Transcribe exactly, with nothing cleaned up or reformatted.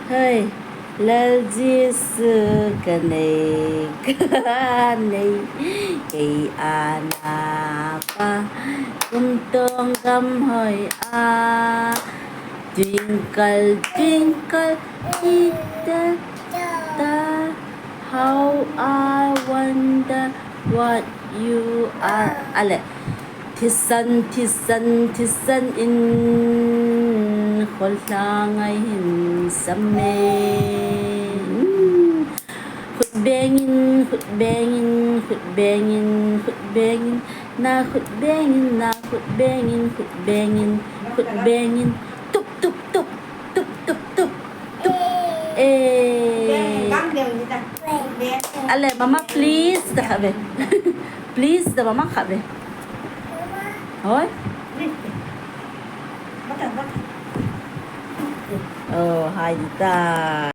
Hei, Lal Jesu ka nei, ka nei, kei a napa, kumtong gam hoi a. Twinkle, twinkle, little star, how I wonder what you are. Ale. Thisan, thisan, thisan in, kholhang a hin sam e. Hmm. Khut beng in, khut beng in, khut beng in, khut beng in, na khut beng in, na khut beng in, khut beng in, khut beng in. Tup, tup, tup, tup, tup, tup, tup. Eh. Ale, mama, please, ta kha ve. Please, ta mama kha ve. Hoi? Oh, hai ta.